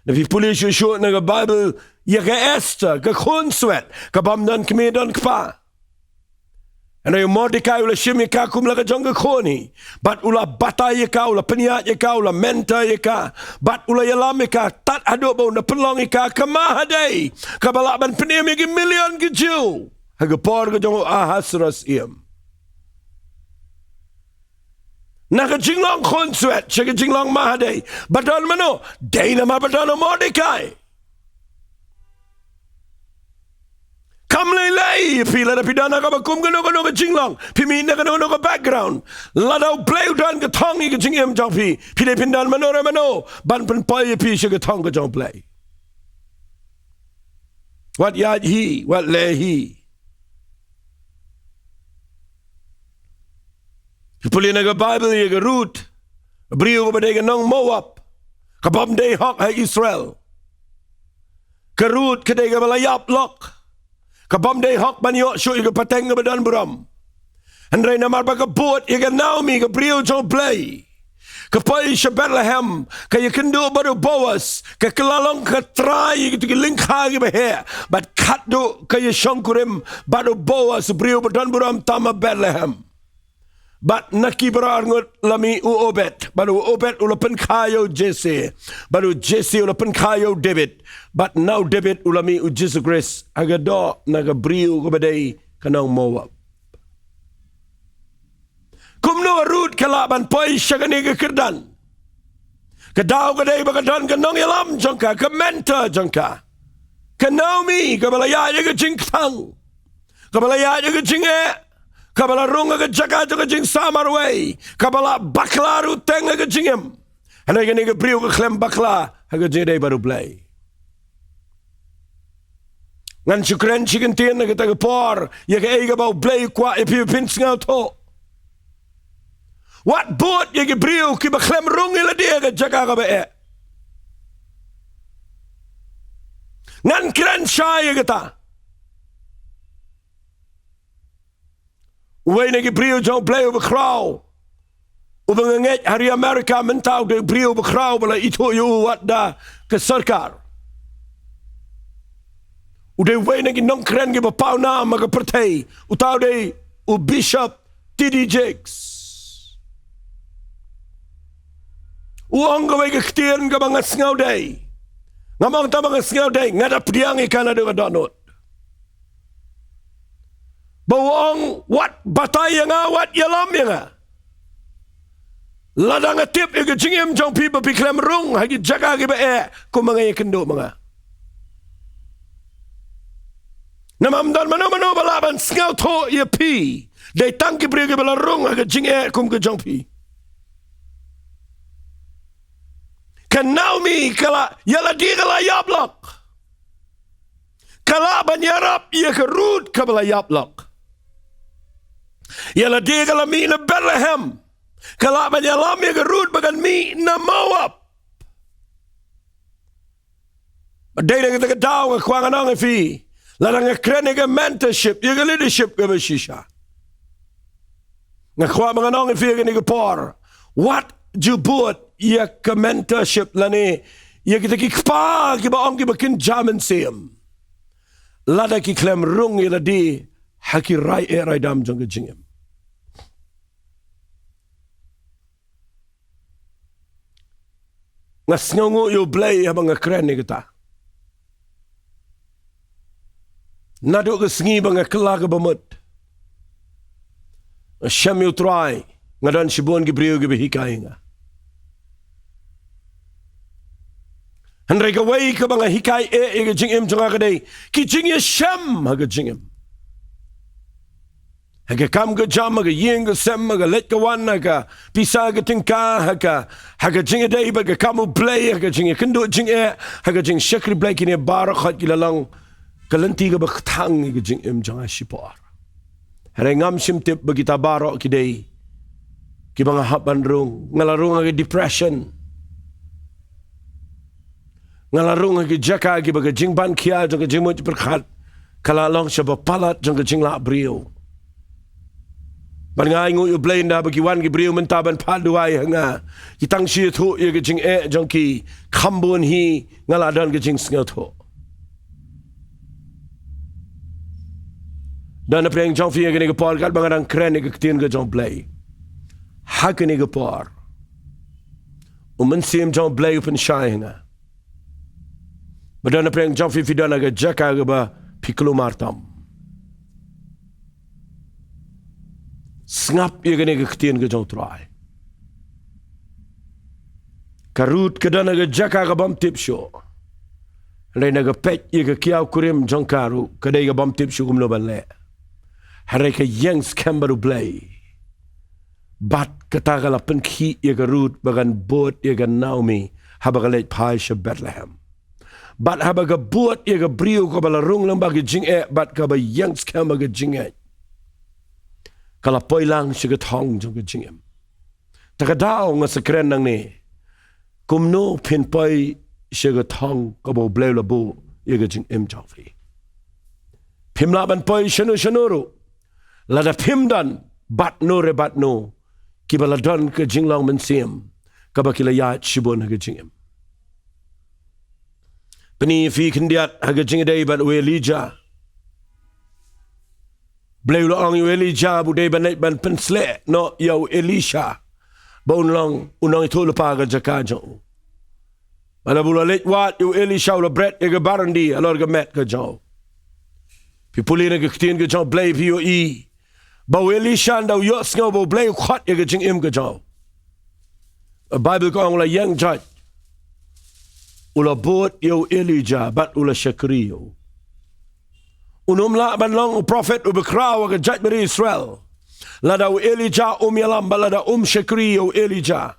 Lada phi pule shuh shuh na ka Baibl ïa ka Esther, ka khun swet, ka bym don kmie don kpa. Hynrei u Mordekai u la shim ïa ka kum la ka jong ka khun hi. Bad u la batai ïa ka, u la pynïaid ïa ka, u la mentor ïa ka. Bad u la ïalam ïa ka, tad haduh ba un da pynlong ïa ka ka mahadei, kaba lah ban pynim ïa ki million ki Jiw ha ka por ka jong u Ahasuerus ïem. Na ka jinglong khun swet sha ka jinglong mahadei, ba don mano? Dei namar ba don u Mordekai. Kam lei lei phi, lada phi don ha kaba kum kano kano ka jinglong, phi mih na kano kano ka background, lada U Blei u don ka thong ïa ka jingim jong phi, phi dei phin don mano re mano ban pynpoi ïa phi sha ka thong ka jong U Blei. Wat ïaid hi, wat leh hi. Phi pule na ka Baibl ïa ka Ruth, briew kaba dei ka nong Moab, ka bym dei hok ha Israel. Ka Ruth ka dei kaba la ïap lok, ka bym dei hok ban ïoh shuh ïa ka pateng kaba don burom. Hynrei namar ba ka bud ïa ka Naomi, ka briew jong U Blei, ka poi sha Bethlehem, ka ïakynduh bad u Boas, ka kylla long ka trai ïa kito ki lyngkha kiba heh, bad khatduh ka ïashongkurim bad u Boas, u briew ba don burom tam ha Bethlehem. Bad na ki baroh arngut la mih u Obed, bad u Obed u la pynkha ïa u Jesse, bad u Jesse u la pynkha ïa u David, bad na u David u la mih u Jisu Khrist, ha ka doh na ka briew kaba dei ka nong Moab. Kumno ka Ruth ka lah ban poi sha kane ka kyrdan? Ka daw ka dei ba ka don ka nongïalam jong ka, ka mentor jong ka, ka Naomi, kaba la ïaid ïa ka jingkthang, kaba la ïaid ïa ka jingeh, kaba la rung ha ka jaka jong ka jingsa marwei, kaba la bakla ruh teng ha ka jingim. Hynrei kane ka briew ka khlem bakla ha ka jingïadei bad U Blei. Ngan shu kren shi kyntien ha kata ka por ïa kaei kaba U Blei u kwah ïa phi ba phin sngewthuh. Wat bud ïa ki briew kiba khlem rung ïalade ha ka jaka kaba eh. Ngan kren shai ïa kata. Uwei na ki briew jong U Blei uba khraw, uba nga ngeit ha ri Amerika mynta, u dei u briew uba khraw ba la ithuh ïa u wat da ka sorkar. U dei uwei na ki nongkren kiba pawnam ha ka pyrthei. Uta u dei u Bishop T D Jakes. U ong kawei ka ktien kaba nga sngewdei. Ngam ong tang ba nga sngewdei, nga da pdiang ïa ka naduh nga dohnud. Ba u ong, wat batai ïa nga, wat ïalam ïa nga, lada nga tip ïa ka jingim jong phi ba phi khlem rung ha ki jaka kiba eh kum ma nga ïakynduh ma nga. Namar ym don mano mano ba lah ban sngewthuh ïa phi. Dei tang ki briew kiba la rung ha ka jingeh kum ka jong phi. Ka Naomi ka la, ïalade ka la ïap lok. Ka lah ban ïarap ïa ka Ruth kaba la ïap lok. Ïalade ka la mih na Bethlehem. Ka lah ban ïalam ïa ka Ruth ba kan mih na Moab. Ba dei na kata ka daw nga kwah ngan ong ïa phi, lada nga kren ïa ka mentorship, ïa ka leadership kaba shisha, nga kwah ba ngan ong ïa phi ha kane ka por, wat ju bud ïa ka mentorship lane ïa kita ki kpa kiba ong kiba kynja mynsiem, lada ki khlem rung ïalade ha ki rai eh rai dam jong ka jingim. Nga sngewnguh ïa U Blei haba nga kren ïa kata. Naduh ka sngi ba nga kylla ka bamut, nga shem ïa U Trai, nga don shibun ki briew kiba hikai ïa nga. Hynrei kawei kaba nga hikai eh ïa ka jingim jong nga ka dei ki jingïashem ha ka jingim. Ha ka kam ka jam, ha ka ïing ka sem, ha ka leit ka wan, ha ka pisa ka tyngka, ha ka, ha ka jingïadei bad ka kam U Blei, ha ka jingïakynduh jingeh, ha ka jingshakri Blei, kine baroh khoit ki la long ka lynti kaba kthang ïa ka jingim jong nga shipor. Hynrei ngam shym tip ba kita baroh ki dei kiba nga hap ban rung. Nga la rung ha ka depression. Nga la rung ha ki jaka kiba ka jingban khia jong ka jingmut jingpyrkhat ka la long shaba palat jong ka jinglah briew. Bad nga ainguh ïa U Blei ynda ba ki wan ki briew mynta ban phah duwai ha nga, ki tang shu ïathuh ïa ka jingeh jong ki, kham bun hi nga la don ka jingsngewthuh. Don na pdeng jong phi ha kane ka por, katba nga dang kren ïa ka ktien ka jong U Blei ha kane ka por, U Mynsiem jong U Blei u pynshai ha nga ba don na pdeng jong phi, phi don ha ka jaka kaba phi kulmar tam. Sngap ïa kane ka ktien ka jong U Trai. Ka Ruth ka don ha ka jaka kabym tip shuh. Hynrei na ka peit ïa ka kiaw kurim jong ka ruh, ka dei kabym tip shuh kumno ban leh. Hynrei ka ïeng skhem bad U Blei. Bad kata ka la pynkhih ïa ka Ruth ba kan bud ïa ka Naomi haba ka leit phai sha Bethlehem. Bad haba ka bud ïa ka briew kaba la rung lyngba ka jingeh bad kaba ïeng skhem ha ka jingngeit, ka la poi lang sha ka thong jong ka jingim. Ta ka daw nga sa kren nangne, kumno phin poi sha ka thong kaba U Blei u la buh ïa ka jingim jong phi. Phim lah ban poi shano shano ruh lada phim don bad no re bad no kiba la don ka jinglong mynsiem kaba ki la ïaid shibun ha ka jingim. Pyni phi khyndiat ha ka jingïadei bad u Elijah. Blei u la ong ïa u Elijah ba u dei ban leit ban pynsleh noh ïa u Elisha ba un long u nongïathuhlypa ha ka jaka jong u. Bad haba u la leit wad ïa u Elisha, u la bret ïa ka barandi halor ka met ka jong u. Phi pule na ka ktien ka jong U Blei, phi ïohi ba u Elisha ynda u ïohsngew ba U Blei u khot ïa ka jingim ka jong u, Baibl ka ong u la ïeng jait, u la bud ïa u Elijah bad u la shakri ïa u. Un ym lah ban long u prophet uba khraw ha ka jaitbynriew Israel lada u Elijah um ïalam bad lada um shakri ïa u Elijah.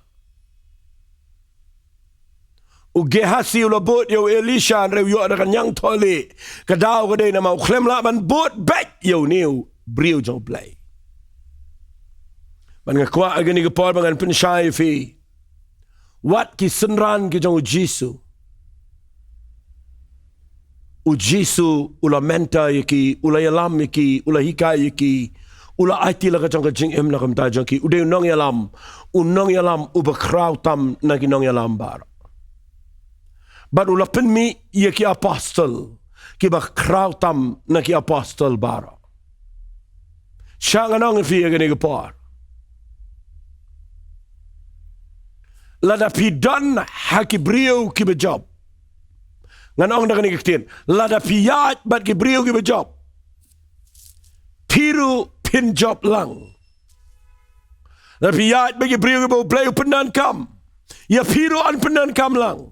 U Gehazi u la bud ïa u Elisha, hynrei u ïoh da ka ñiangthohlieh. Ka daw ka dei namar u khlem lah ban bud beit ïa une u briew jong U Blei. Bad nga kwah ha kane ka por ba ngan pynshai ïa phi. Wat ki synran ki jong U Jisu. U Jisu u la mentor ïa ki, u la ïalam ïa ki, u la hikai ïa ki, u la aiti la ka jong ka jingim na ka bynta jong ki. U dei u nongïalam, u nongïalam uba khraw tam na ki nongïalam baroh. Bad u la pynmih ïa ki apostol kiba khraw tam na ki apostol baroh. Sha ngan ong ïa phi ha kane ka por, lada phi don ha ki briew kiba jop, ngan ong da kane ka ktien, lada phi ïaid bad ki briew kiba jop, phi ruh phin jop lang. Lada phi ïaid bad ki briew kiba U Blei u pyndonkam, ïa phi ruh yn pyndonkam lang.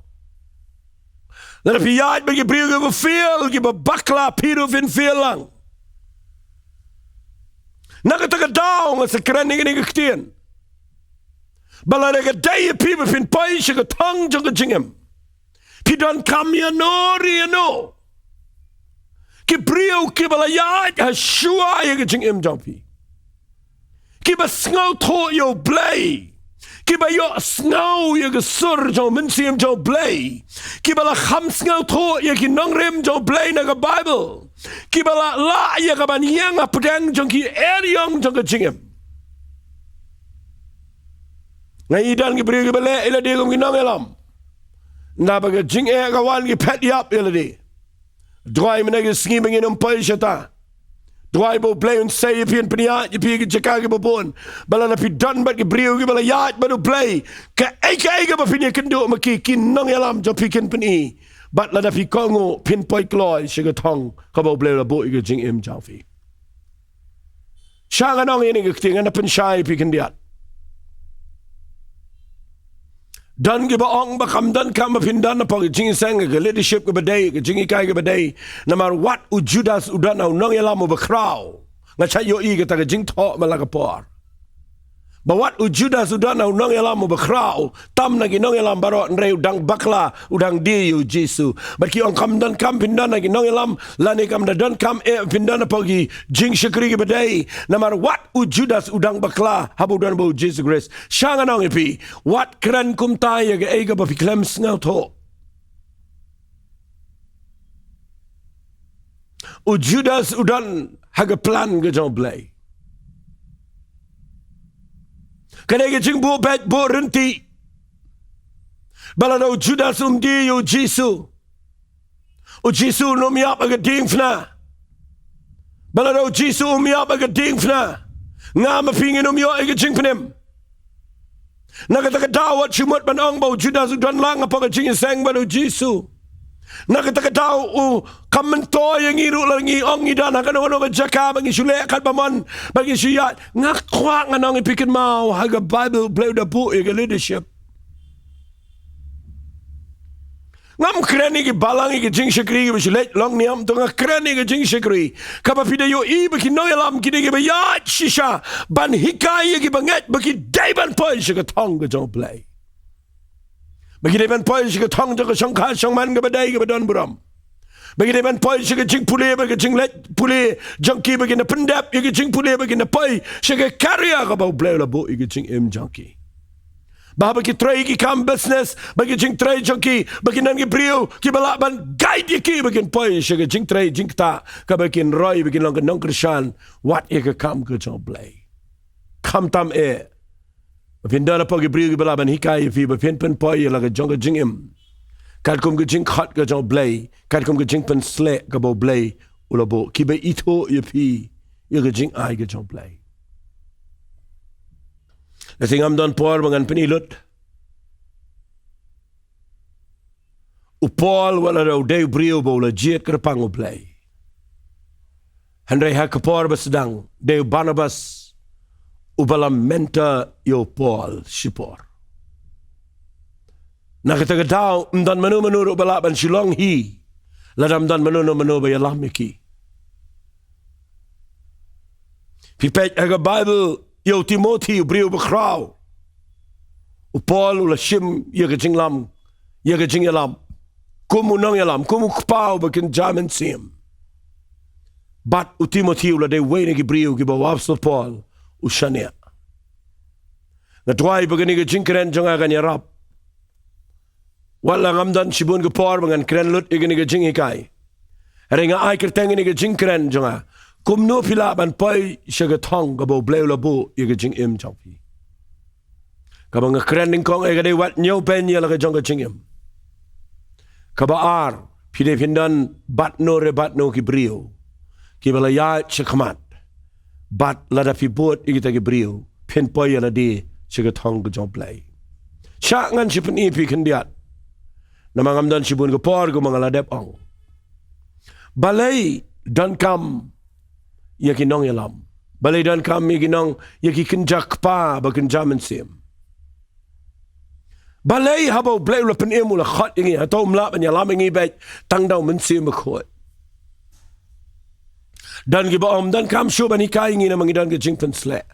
Lada phi ïaid bad ki briew kiba fail, kiba bakla, phi ruh phin fail lang. Na kata ka daw nga sa kren ïa kane ka ktien, ba lada ka dei ïa phi ba phin poi sha ka thong jong ka jingim, phi donkam ïano re ïano. Ki briew kiba la ïaid ha shuwa ïa ka jingim jong phi, kiba sngewthuh ïa U Blei, kiba ïohsngew ïa ka sur jong U Mynsiem jong U Blei, kiba la kham sngewthuh ïa ki nongrim jong U Blei na ka Baibl, kiba la lah ïa ka ban ïeng hapdeng jong ki eriong jong ka jingim. Nga i don ki briew kiba leh ïa lade kum ki nongïalam, naba ka jingeh ka wan ki phet ïap ïa lade. Duwai mynne ki sngi ba ngin ym poi shata. Duwai ba U Blei un sei ïa phi, un pynïaid ïa phi ki jaka kiba bun. Ba lada phi don bad ki briew kiba la ïaid bad U Blei, kaei kaei kaba phin ïakynduh ma ki, ki nongïalam jong phi kin pyni. Bad lada phi kohnguh, phin poi kloi sha ka thong kaba U Blei u la buh ïa ka jingim jong phi. Sha ngan ong ïa kane ka ktien, ngan da pynshai ïa phi khyndiat. Don kiba ong ba kam donkam ba phin don hapoh ka jingïaseng, ka leadership kaba dei, ka jinghikai kaba dei. Namar wat u Judas u don ha u nongïalam uba khraw. Nga shait ïohi kata ka jingthoh man la ka por, ba wat u Judas u don ha u nongïalam uba khraw tam na ki nongïalam baroh, hynrei u dang bakla, u dang die ïa U Jisu. Bad ki ong kam donkam phin don ha ki nongïalam, lane kam da donkam eh phin don hapoh ki jingshakri kiba dei. Namar wat u Judas u dang bakla haba u don bad U Jisu Khrist. Sha ngan ong ïa phi, wat kren kumta ïa kaei kaba phi khlem sngewthuh. U Judas u don ha ka plan ka jong U Blei. Ka dei ka jingbuh beit buh ryntih. Ba lada u Judas um die ïa U Jisu, U Jisu un ym ïap ha ka diengphna. Ba lada U Jisu um ïap ha ka diengphna, nga ma phi ngin ym ïoh ïa ka jingpynim. Na kata ka daw wat shu mut ban ong ba u Judas u don lang hapoh ka jingïaseng bad u Jisu. Na kata ka daw u kam myntoi ïa ngi ruh lada ngi ong ngi don ha kano kano ka jaka ba ngi shu leh katba mon, ba ngi shu ïaid. Nga kwah ngan ong ïa phi kynmaw, ha ka Baibl U Blei u da buh ïa ka leadership. Ngam kren ïa ki balang ïa ki jingshakri kiba shu leit long niam, to nga kren ïa ki jingshakri kaba phi da ïohi ba ki nongïalam ki dei kiba ïaid shisha ban hikai ïa kiba ngeit ba ki dei ban poi sha ka thong ka jong U Blei, ba ki dei ban poi sha ka thong jong ka shongkha shongman kaba dei kaba don burom, ba ki dei ban poi sha ka jingpule, ba ka jingleit pule jong ki, ba kin da pyndep ïa ka jingpule, ba kin da poi sha ka career kaba U Blei u la buh ïa ka jingim jong ki. Ba haba ki trei ki kam business, ba ki jingtrei jong ki, ba kin don ki briew kiba lah ban guide ïa ki ba kin poi sha ka jingtrei jingktah kaba kin roi, ba kin long ki nongkyrshan wat ïa ka kam ka jong U Blei. Khamtam eh ba phin don hapoh ki briew kiba lah ban hikai ïa phi ba phin pynpoi ïa la ka jong ka jingim katkum ka jingkhot ka jong U Blei, katkum ka jingpynsleh kaba U Blei u la buh, kiba ithuh ïa phi ïa ka jingai ka jong U Blei. Lehse ngam don por ba ngan pyni lut. U Paul, wat la u dei u briew ba u la jied kyrpang U Blei, hynrei ha ka por ba sdang dei u Barnabas uba la mentor ïa u Paul shipor. Na kata ka daw ym don mano mano ruh ba lah ban shu long hi lada ym don mano mano ba ïalam ïa ki. Phi peit ha ka Baibl ïa u Timothi, u briew ba khraw, u Paul u la shim ïa ka jinglam ïa ka jingïalam kum u nongïalam, kum u kpa uba kynja mynsiem. Bad u Timothi u la dei uwei na ki briew kiba u Apostol Paul u shaniah. Nga duwai ba kane ka jingkren jong nga kan ïarap. Wat la ngam don shibun ka por ba ngan kren lut ïa kane ka jinghikai, hynrei nga ai kyrteng ïa kane ka jingkren jong nga: Kumno phi lah ban poi sha ka thong kaba U Blei u la buh ïa ka jingim jong phi? Kaba nga kren nyngkong eh ka dei: wat ñiewbeiñ ïa la ka jong ka jingim. Kaba ar, phi dei phin don bad no re bad no ki briew kiba la ïaid shakhmat. Bad lada phi bud ïa kita ki briew, phin poi ïa lade sha ka thong ka jong U Blei. Shah ngan shu pyni ïa phi khyndiat, namar ngam don shibun ka por kumba nga la dep ong. Balei donkam ïa ki nongïalam? Balei donkam ïa ki nong, ïa ki kynja kpa ba kynja mynsiem? Balei haba U Blei u la pynim u la khot ïa ngi, hato um lah ban ïalam ïa ngi beit tang da U Mynsiem Bakhuid? Don kiba ong ym donkam shuh ban hikai ïa ngi namar ngi don ka jingpynsleh.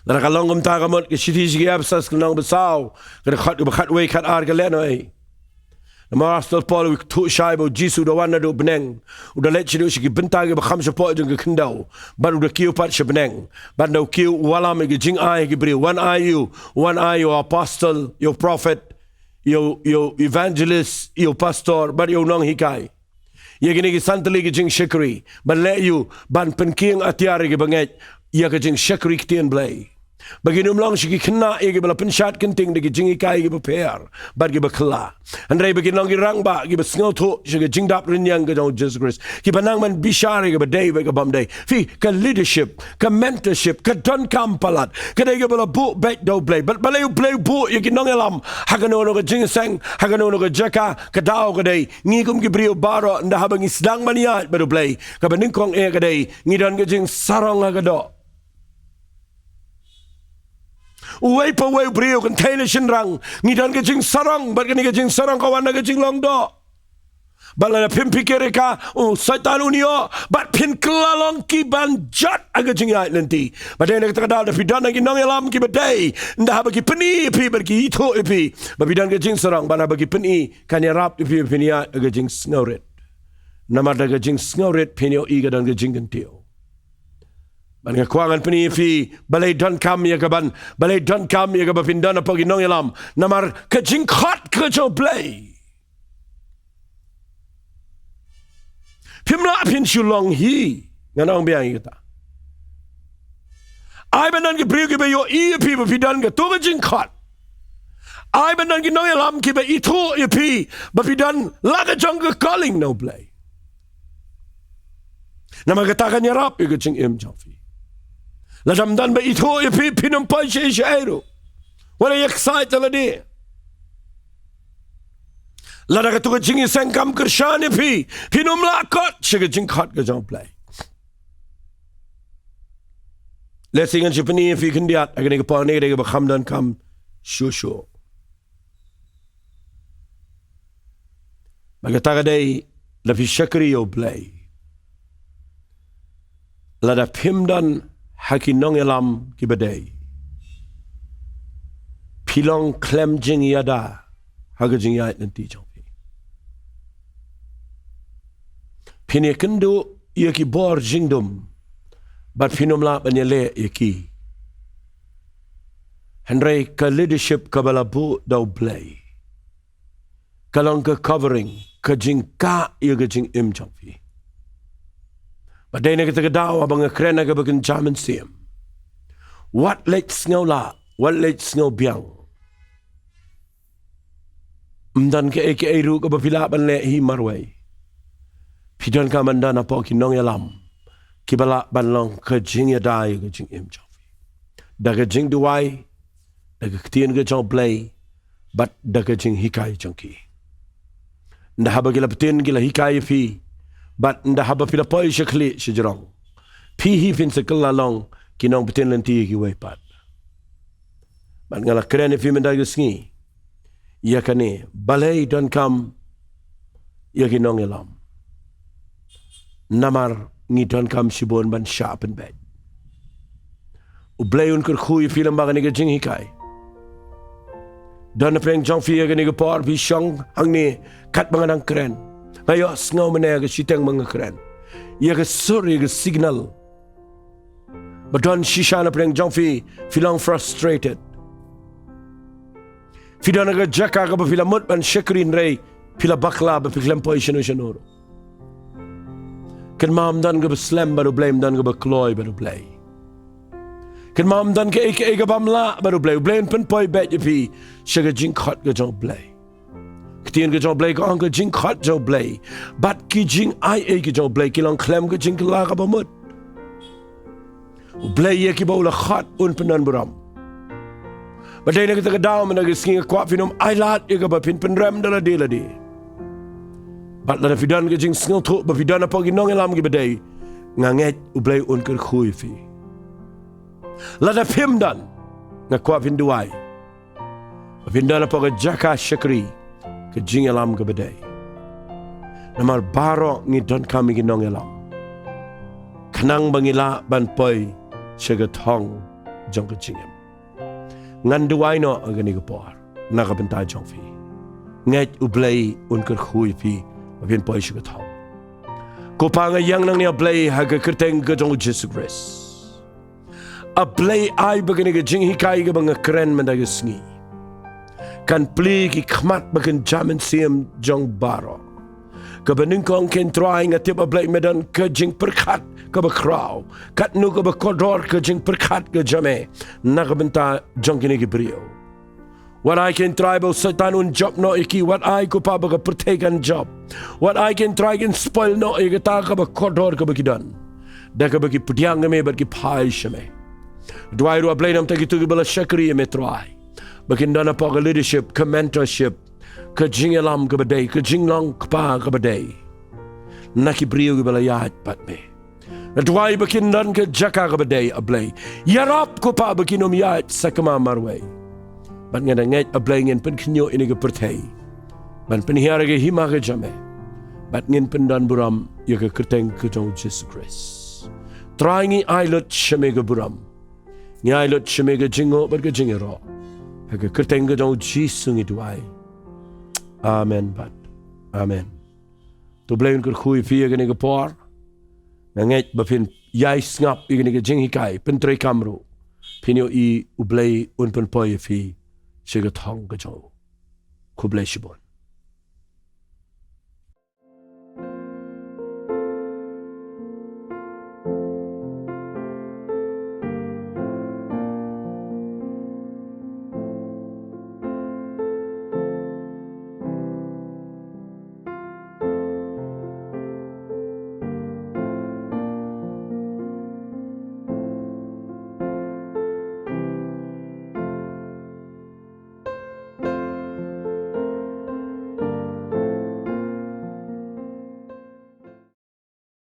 Lada ka long kumta, ka mut ka shithi sha ki Ephesus ka lynnong ba saw, ka dkhot kaba khatwei khatar ka leh noh ei? Namar u Apostol Paul u ïathuh shai ba U Jisu u da wan naduh bneng, u da leit shaduh sha ki bynta kiba kham shapoh jong ka khyndew, bad u da kiew pat sha bneng. Bad ynda u kiew, u wallam ïa ki jingai ha ki briew. Wan ai ïa u, wan ai ïa u apostol, ïa u prophet, ïa u, ïa u evangelist, ïa u pastor, bad ïa u nonghikai. Ïa kine ki san tylli ki jingshakri ban leh ïa u, ban pynkieng atiar ïa kiba ngeit ïa ka jingshakri ktien Blei, ba kin ym long shuh ki khynnah ïa kiba la pynshad kynting da ki jinghikai kiba pher bad kiba kylla, hynrei ba kin long ki rangbah kiba sngewthuh sha ka jingdap rynïeng ka jong U Jisu Khrist, kiba nang ban bishar ïa kaba dei bad ka bym dei. Phi, ka leadership, ka mentorship ka donkam palat, ka dei kaba la buh beit da U Blei. Bad balei U Blei u buh ïa ki nongïalam ha kano kano ka jingïaseng, ha kano kano ka jaka? Ka daw ka dei, ngi kum ki briew baroh, ynda haba ngi sdang ban ïaid bad U Blei, kaba nyngkong eh ka dei, ngi don ka jingsarong ha ka doh. Uwei pa uwei u briew, kynthei ne shynrang, ngi don ka jingsarong, bad kane ka jingsarong ka wan na ka jinglong doh. Bad lada phim phikir ïa ka, u Soitan un ïoh, bad phin kylla long kiban jot ha ka jingïaid lynti. Bad dei na kata ka daw, lada phi don ha ki nongïalam kiba dei, ynda haba ki pyni ïa phi bad ki ithuh ïa phi ba phi don ka jingsarong, bad haba ki pyni, kan ïarap ïa phi ba phin ïaid ha ka jingsngewrit. Namar da ka jingsngewrit phin ïohi ka don ka jingkyntiew. Bad nga kwah ngan pyni ïa phi balei donkam ïa kaban, balei donkam ïa kaba phin don hapoh ki nongïalam. Namar ka jingkhot ka jong U Blei, phim lah phin shu long hi. Ngan ong biang ïa kata. Ai ban don ki briew kiba ïohi ïa phi ba phi don kato ka jingkhot. Ai ban don ki nongïalam kiba ithuh ïa phi ba phi don la ka jong ka calling na U Blei. Namar kata kan ïarap ïa ka jingim jong phi. Lada ym don ba ithuh ïa phi, phin ym poi shaei shaei ruh. Wat la ïa excite ïa lade. Lada kato ka jingïaseng kam kyrshan ïa phi, phin ym lah kot sha ka jingkhot ka jong U Blei. Lehse ngan shu pyni ïa phi khyndiat, ha kane ka por ne ka dei kaba kham donkam shuh shuh. Bad kata ka dei, lada phi shakri ïa U Blei, lada phim don ha ki nongïalam kiba dei, phi long khlem jingïada ha ka jingïaid lynti jong phi. Phin ïakynduh ïa ki bor jingdum, bad phin ym lah ban ïaleh ïa ki. Hynrei ka leadership kaba la buh da U Blei ka long ka covering, ka jingkah ïa ka jingim jong phi. Bad dei na kata ka daw haba nga kren ha kaba kynja mynsiem, wat leit sngew lah, wat leit sngew biang. Ym don kaei kaei ruh kaba phi lah ban leh hi marwei. Phi donkam ban don hapoh ki nongïalam kiba lah ban long ka jingïada ïa ka jingim jong phi, da ka jingduwai, da ka ktien ka jong U Blei, bad da ka jinghikai jong ki. Ynda haba ki la btin, ki la hikai ïa phi, bad ynda haba phi la poi sha khlieh sha jrong, phi hi phin sa kylla long ki nongpynbeit lynti ïa kiwei pat. Bad nga la kren ïa phi mynta ka sngi ïa kane, balei donkam ïa ki nongïalam. Namar ngi donkam shibun ban shah pynbeit. U Blei un kyrkhu ïa phi lyngba kane ka jinghikai. Don napdeng jong phi ïa kane ka por phi shong hangne katba nga dang kren. Nga ïohsngew mynne ka shiteng ba nga kren ïa ka sur, ïa ka signal ba don shisha napdeng jong phi. Phi long frustrated. Phi don ha ka jaka kaba phi la mut ban shakri hynrei phi la bakla ba phi khlem poi shano shano ruh. Kynmaw ym don kaba slem bad U Blei, ym don kaba kloi bad U Blei. Kynmaw ym don kaei kaei ka bym lah bad U Blei. U Blei un pynpoi beit ïa phi sha ka jingkhot ka jong U Blei. Ka ktien ka jong U Blei ka ong ka jingkhot jong U Blei bad ki jingai ei ka jong U Blei ki long khlem ka jingkylla kaba mut. U Blei ïa kiba u la khot un pyndonburom. Bad dei na kata ka daw mynta ka sngi nga kwah phin ym ailad ïa kaba phin pynrem da lade lade. Bad lada phi don ka jingsngewthuh ba phi don hapoh ki nongïalam kiba dei, nga ngeit U Blei un kyrkhu ïa phi. Lada phim don, nga kwah phin duwai ba phin don hapoh ka jaka shakri ka jingïalam kaba dei. Namar baroh ngi donkam ïa ki nongïalam khnang ba ngi lah ban poi sha ka thong jong ka jingim. Ngan duwai noh ha kane ka por na ka bynta jong phi. Ngeit U Blei un kyrkhu ïa phi ba phin poi sha ka thong. Ko Pa, nga ïeng nangne, A Blei, ha ka kyrteng ka jong U Jisu Khrist. A Blei, ai ba kane ka jinghikai kaba nga kren mynta ka sngi kan plie ki khmat ba kan jam mynsiem jong baroh. Kaba nyngkong, Kynrad Trai, nga tip, A Blei, me don ka jingpyrkhat kaba khraw, katno kaba kordor ka jingpyrkhat ka jong me na ka bynta jong kine ki briew. Wat ai, Kynrad Trai, ba u Soitan un jop noh ïa ki. Wat ai, ko Pa, ba ka pyrthei kan jop. Wat ai, Kynrad Trai, kin spoil noh ïa kata kaba kordor kaba ki don, da kaba ki pdiang ïa me bad ki phai sha me. Duwai ruh, A Blei, namar kito kiba la shakri ïa me, Trai, ba kin don hapoh ka leadership, ka mentorship, ka jingïalam kaba dei, ka jinglong kpa kaba dei na ki briew kiba la ïaid bad me. Nga duwai ba kin don ka jaka kaba dei, A Blei. Ïarap, ko Pa, ba kin ym ïaid sakma marwei. Bad nga da ngeit, A Blei, ngin pynkhynñiuh ïa kane ka pyrthei ban pynhiar ïa ka hima ka jong me. Bad ngin pyndonburom ïa ka kyrteng ka jong U Jisu Khrist. Trai, ngi ai lut sha me ka burom, ngi ai lut sha me ka jingnguh bad ka jingïaroh, ha ka kyrteng ka jong U Jisu ngi duwai. Amen bad amen. To U Blei un kyrkhu ïa phi ha kane ka por. Nga ngeit ba phin ïai sngap ïa kane ka jinghikai, pyntreikam ruh, phin ïohi U Blei un pynpoi ïa phi sha ka thong ka jong u. Khublei shibun.